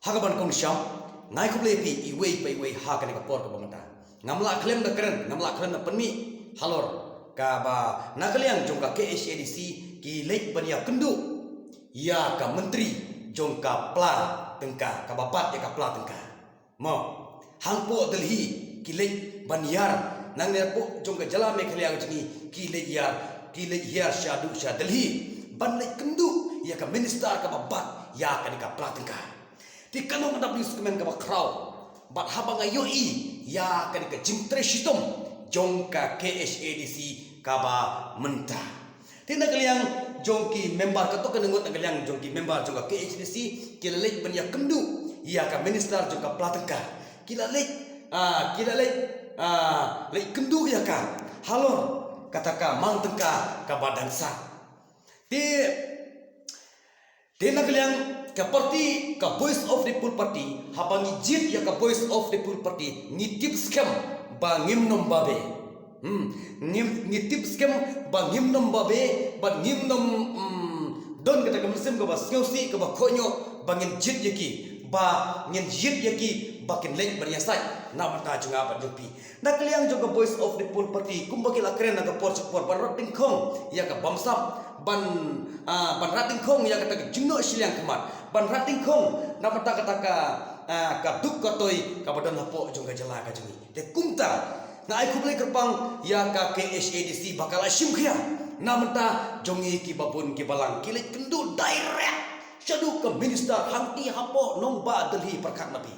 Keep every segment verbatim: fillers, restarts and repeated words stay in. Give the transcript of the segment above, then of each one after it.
Ha kaban kongsan, nga ai khublei ïa phi iwei pa iwei ha kane ka por kaba mynta. Ngam lah khlem da kren, ngam lah khlem da pynmih halor kaba na ka liang jong ka K H A D C ki leit ban ïakynduh ïa ka myntri jong ka pla tyngka, kaba bat ïa ka pla tyngka. Mo, hangpoh Delhi ki leit ban ïar, nangne hapoh jong ka jylla Meghalaya ka jong ngi ki leit ïar, ki leit ïar shaduh sha Delhi ban leit kynduh ïa ka minister kaba bat ïa kane ka pla tyngka. Te kano ka dap dei u kmen kaba khraw bad haba nga ïohi ïa kane ka jingtrei shitom jong ka K H A D C kaba mynta. Te na ka liang jong ki member, kato ka ngut na ka liang jong ki member jong ka K H A D C ki la leit ban ïakynduh ïa ka minister jong ka pla tyngka. Ki la leit, ah, ki la leit, ah, leit kynduh ïa ka halor kata ka mang tyngka kaba dang sah. Te Te na ka liang ka party ka Voice of the People Party, haba ngi jied ïa ka Voice of the People Party, ngi tip skhem ba ngim nym babe. Hmm, ngim, ngi tip skhem ba ngim nym babe, bad ngim nym, hmm, don kata ka mynsiem kaba sngewsih kaba kohnguh ba ngin jied ïa ki, ba ngin jied ïa ki ba kin leit ban ïasaid na ka bynta jong nga bad jong phi. Na ka liang jong ka Voice of the People Party, kumba ki la kren na ka por sha ka por, ban rat dyngkhong ïa ka bamsap, ban, ah, ban rat dyngkhong ïa kata ka jingnoh shiliang khmat, ban rat dyngkhong na ka bynta kata ka, ah, ka duk ka toi kaba don hapoh jong ka jylla ka jong ngi. Te kumta nga ai khublei kyrpang ïa ka K H A D C ba ka la shim khia na ka bynta jong ngi kiba bun kiba lang, ki leit kynduh direct shaduh ka minister hangtei hapoh nongbah Delhi, pyrkhat ma phi.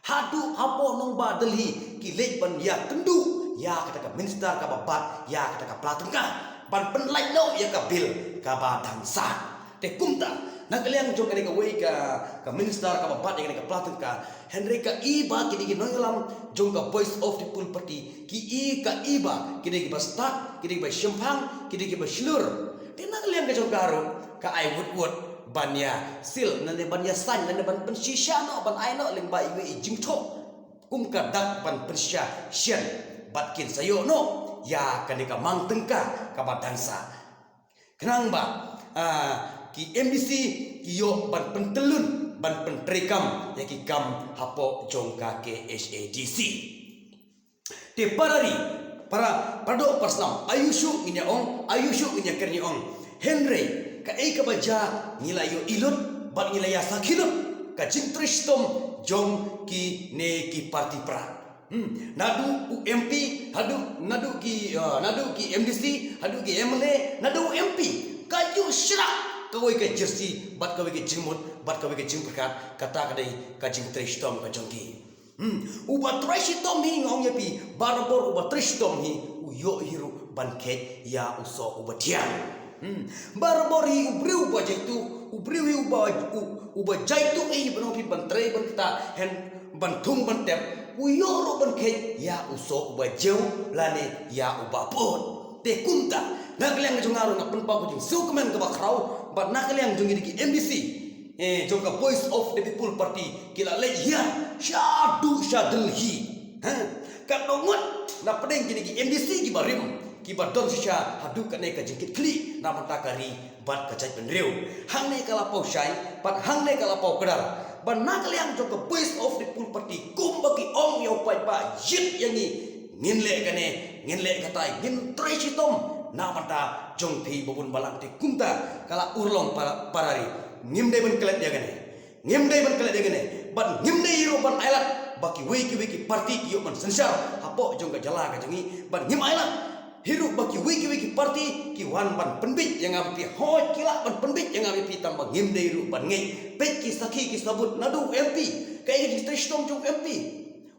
Haduh hapoh nongbah Delhi ki leit ban ïakynduh ïa kata ka minister kaba bat ïa kata ka pla tyngka, ban pynlait noh ïa ka bill kaba dang sah. Te kumta na ka liang jong kane kawei ka, ka minister kaba bat ïa kane ka pla tyngka, hynrei ka i ba kine ki nongïalam jong ka Voice of the People Party ki i, ka i ba kine kiba stad, kine kiba shemphang, kine kiba shlur. Te na ka liang ka jong ka ruh ka ai wut wut ban ïasil, lane ban ïasain, lane ban pynshisha noh, ban ai noh lyngba iwei i jingthoh kum ka dak ban pynshisha shen bad kin sa ïoh noh ïa kane ka mang tyngka kaba dang sah. Khnang ba, ah, ki M D C ki ïoh ban pyntyllun, ban pyntreikam ïa ki kam hapoh jong ka K H A D C. Te para ri, para, para doh para snam, aiu shuh ngin ïa ong, aiu shuh ngin ïa kren ïa ong. Hynrei kaei kaba jia ngi la ïohi lut bad ngi la ïa sakhi lut ka jingtrei shitom jong kine ki party pra. Hmm. Naduh u M P, haduh, naduh ki, ah, naduh ki M D C, haduh ki M L A, naduh u M P, ka ju shrak kawei ka jersey bad kawei ka jingmut bad kawei ka jingpyrkhat, kata ka dei ka jingtrei shitom ka jong ki. Hmm. Uba trei shitom hi, nga ong ïa phi, barabor uba trei shitom hi u ïoh hi ruh ban kheit ïa u soh uba thiang. Hmm. Barabor hi u briew uba jaituh, u briew hi uba, u, uba jaituh hi ban ong phi ban trei ban ktah, hynrei ban thung ban tep, u ïoh ruh ban kheit ïa u soh uba jew lane ïa uba pud. Te kumta na ka liang jong nga ruh nga pynpaw ka jingsngewkmen kaba khraw bad na ka liang jong ngi ki M D C, eh, jong ka Voice of the People Party ki la leit hiar shaduh sha Delhi. Ha? Katno ngut na pdeng kine ki M D C kiba rim, kiba don shisha haduh kane ka jingkitkhlieh na ka bynta ka ri bad ka jaitbynriew. Hangne ka la paw shai bad hangne ka la paw kdar. Bad na ka liang jong ka Voice of the People Party, kumba ki ong ïa u paidbah, jied ïa ngi, ngin leh kane, ngin leh katai, ngin trei shitom na ka bynta jong phi ba bun ba lang. Te kumta ka la urlong para, para ri, ngim dei ban klet ïa kane. Ngim dei ban klet ïa kane bad ngim dei ruh ban ailad ba kiwei kiwei ki party ki ïoh ban synshar hapoh jong ka jylla ka jong ngi, bad ngim ailad hi ruh ba kiwei kiwei ki party ki wan ban pynbeit ïa nga bad phi. Hooid, ki lah ban pynbeit ïa nga bad phi, tang ba ngim dei ruh ban ngeit. Peit ki sakhi ki sabut, naduh u M P, kaei ka jingtrei shitom jong u M P.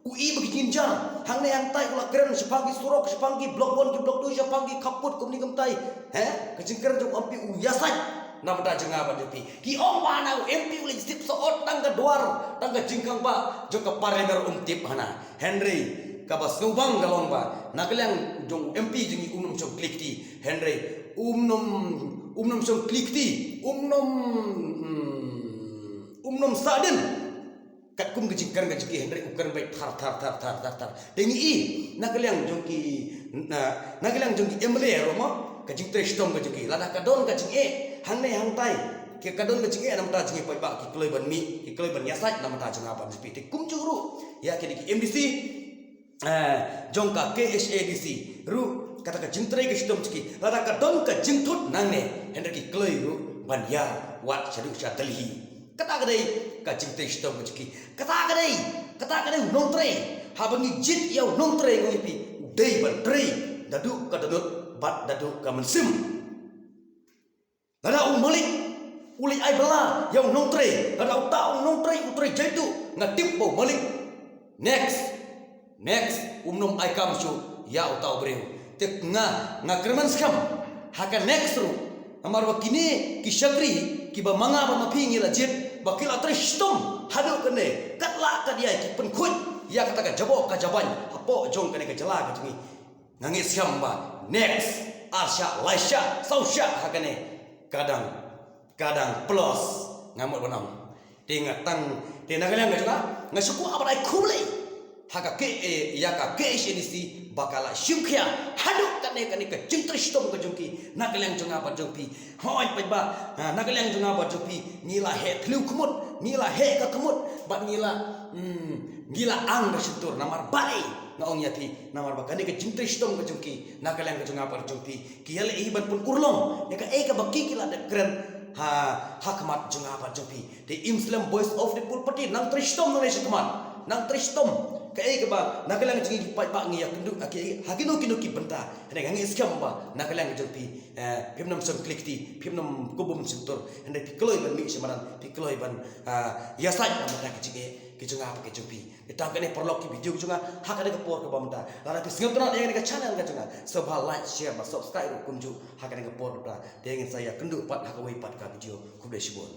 U i ba ki jingjar hangne hangtai, u la kren shaphang ki surok, shaphang ki block one, ki block two, shaphang ki khappud kumne kumtai. He? Ka jingkren jong u M P u ïasaid na ka bynta jong nga bad jong phi. Ki ong ba na u M P u leit sip sot tang ka dwar, tang ka jingkhang ba jong ka parliament um tip hana. Hynrei kaba sngewbang ka long ba na ka liang jong u M P jong ngi um nym shong kli kti. Hynrei um nym, um nym shong kli kti, um nym, hmm, um nym sah dien. Katkum ka jingkren ka jong ki, hynrei u kren beit thar thar thar thar thar thar. Te ngi i na ka liang jong ki, na, na ka liang jong ki M L A ruh mo, ka jingtrei shitom ka jong ki, lada ka don ka jingeh hangne hangtai, Ki ka don ka jingeh namar ta jingeh paidbah, ki kloi ban mih, ki kloi ban ïasaid namar ta jong nga bad jong phi. Te kumjuh ruh ïa kine ki M D C, eh, jong ka K H A D C ruh, kata ka jingtrei ka shitom jong ki, lada ka don ka jingthut nangne, hynrei ki kloi ruh ban ïa wad shaduh sha Delhi. Kata ka dei ka jingtrei shitom ka jong ki. Kata ka dei, kata ka dei u nongtrei. Haba ngi jied ïa u nongtrei, nga ong ïa phi, u dei ban trei da duh ka dohnud bad da duh ka mynsiem. Lada u malik u leit ai bylla ïa u nongtrei, lada uta u nongtrei u trei jaitu, nga tip ba u malik next, next um nym ai kam shuh ïa uta u briew. Te nga, nga kyrmen skhem ha ka next ruh. Namar ba kine ki shakri kiba ma nga bad ma phi ngi la jied ba ki la trei shitom haduh kane, katba la kat ïai ki pynkhuid ïa kata ka jaboh ka jabaiñ hapoh jong kane ka jylla ka jong ngi. Nga ngeit skhem ba next ar shah, lai shah, saw shah ha kane ka dang, ka dang plus, nga mut ban ong. Te nga tang, te na ka liang ka jong nga, nga shu kwah ban ai khublei ha ka K A, ïa ka K H A D C ba ka la shim khia haduh kane, kane ka jingtrei shitom ka jong ki na ka liang jong nga bad jong phi. Hooid paidbah, ha, na ka liang jong nga bad jong phi ngi la heh thliew khmut, ngi la heh ka khmut bad ngi la, hmm, ngi la ang ka shyntur. Namar balei nga ong ïa phi? Namar ba kane ka jingtrei shitom ka jong ki na ka liang ka jong nga bad jong phi, ki ïaleh hi ban pynurlong ïa kaei kaba ki, ki la dep kren ha, ha khmat jong nga bad jong phi. Te im slem Voice of the People Party nang trei shitom nangne sha khmat, nang trei shitom. Kaei kaba na ka liang jong ngi ki paidbah ngi ïakynduh ha ki, ha kino kino ki bynta. Hynrei nga ngeit skhem ba na ka liang ka jong phi, eh, phim nym shong kli kti, phim nym kubum shyntur. Hynrei phi kloi ban mih sha madan, phi kloi ban, ah, ïasaid namar ta ki jingeh ki jong nga bad ki jong phi. Te tang kane paralok ki video ki jong nga ha kane ka por kaba mynta. Lada phi sngewtynnat ïa kane ka channel ka jong nga, sngewbha like, share bad subscribe ruh kumjuh ha kane ka por mynta. Te ngin sa ïakynduh pat ha kawei pat ka video. Khublei shibun.